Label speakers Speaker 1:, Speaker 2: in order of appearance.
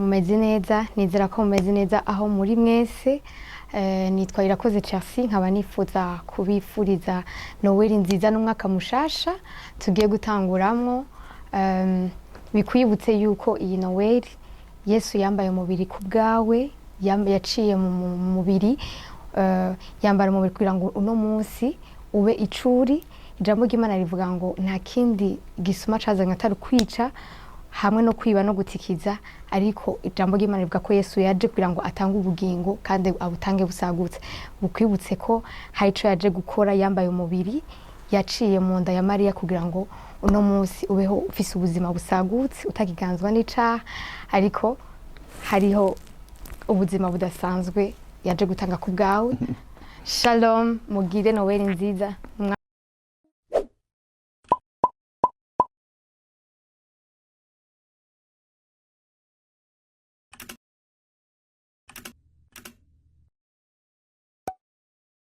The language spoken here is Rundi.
Speaker 1: Mumeze neza? Nizera ko mumeze neza aho muri mwese. Nitwa Irakoze Chelsea, nkaba nifuza kubifuriza Noweli nziza n'umwaka mushasha tugiye gutanguramwo. Bikwibutse yuko iyi Noweli Yesu yambaye umubiri ku bwawe, yaciye mu mubiri, yambara umubiri kugira ngo uno munsi ube icuri. Ijambo ry'Imana rivuga ngo nta kindi gisuma cazanywe atari kwica hamwe no kwiba no gutikiza, ariko ijambo ry'Imana rivuga ko Yesu yaje kugira ngo atange ubugingo kandi abutange busagutse. Bukwibutse ko hari ico yaje gukora, yambaye umubiri, yaciye mu nda ya Mariya kugira ngo uno munsi ubeho ufise ubuzima busagutse, utakiganzwa n'icaha, ariko hariho ubuzima budasanzwe yaje gutanga ku bwawe. Shalom, mugire Noweli nziza.